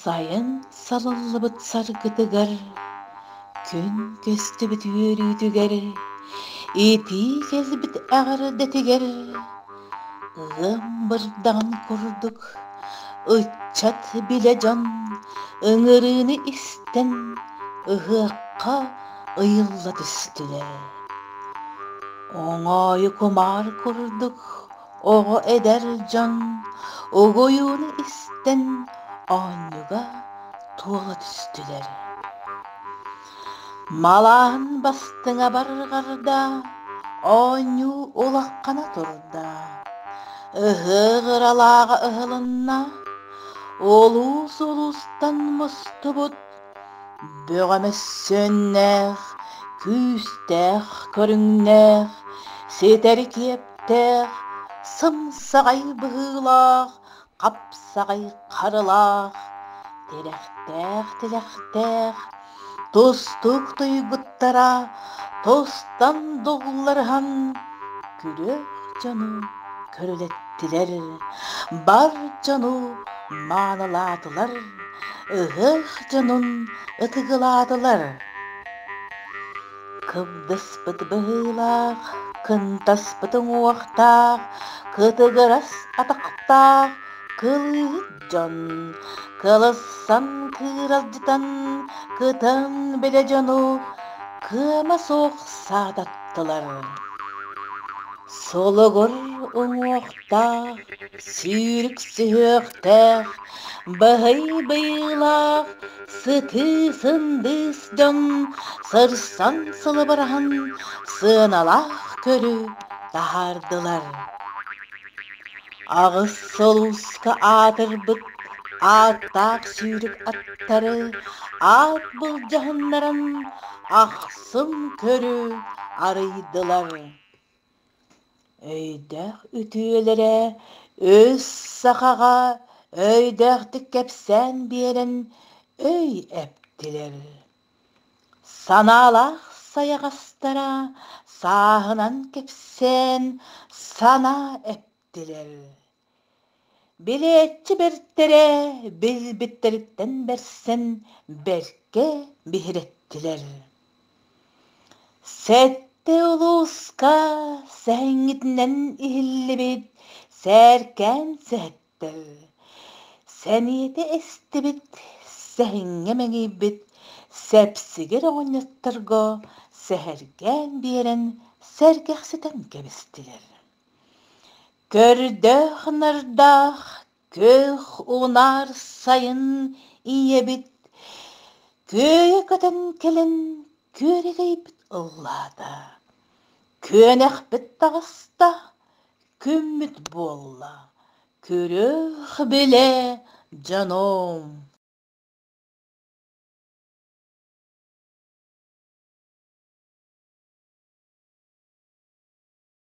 Сайын салаллыбыт саргытыгар, күн көстүбүт үөрүүтүгэр, итии кэлбит эҕэрдэтигэр, ыам бырдаҕын курдук ыччат билэ дьон ыҥырыыны истэн ыһыахха ыйылла түстүлэр. Оҥоойу кумаар курдук оҕо эдэр дьон угуйууну истэн оонньууга туола түстүлэр. Малаан бастыҥа барҕарда, оонньуу улаххана турда, ыһыах ыралааҕа ыһылынна, улуус-улуустан мустубут Бөҕө мөссүөннээх, күүстээх көрүҥнээх, ситэри киэптээх, сымсаҕай быһыылаах, хапсаҕай харылаах, тирэхтээх-тилэхтээх, тустуук туйгуттара тустан дугулларыһан күрүөх дьону көрүлэттилэр, бар дьону маанылаатылар, ыһыах дьонун ытыгылаатылар. Кыбдыспыт быһыылаах, кынтаспыт уҥуохтаах, кытыгырас атахтаах кылыыһыт дьон кылыссан кыыралдьытан, кытан билэ дьону кыама суох саататтылар. Солугур уҥуохтаах, сүүрүк сүһүөхтээх, баһый быйыылаах, сытыы сындыыс дьон сырсан сылыбыраһан сыаналаах көрү таһаардылар. Аҕыс сулуска аатырбыт ааттаах сүүрүк аттары аат былдьаһыннаран ахсым көрү арыйдылар. Өйдөөх үтүөлэрэ үс сахаҕа өйдөөхтүк кэпсээн биэрэн өй эптилэр. Санаалаах сайаҕастара сааһынан кэпсээн санаа эптилэр. Билээччи бэртэрэ билбиттэриттэн бэрсэн бэркэ биһирэттилэр. Сэттэ улууска сэһэҥҥитинэн иһиллибит сээркээн сэһэттэр, сэниэтэ эстибит, сэһэҥҥэ мэҥийбит сэпсигэр оҕонньотторго сэһэргээн биэрэн сэргэхситэн кэбистилэр. Көрдөөх-нардаах күөх унаар сайын ийэбит күөйэ көтөн кэлэн күөрэгэйбит ыллаата, күөнэхпит таҕыста, күммүт буолла, күрүөх билэ дьонум.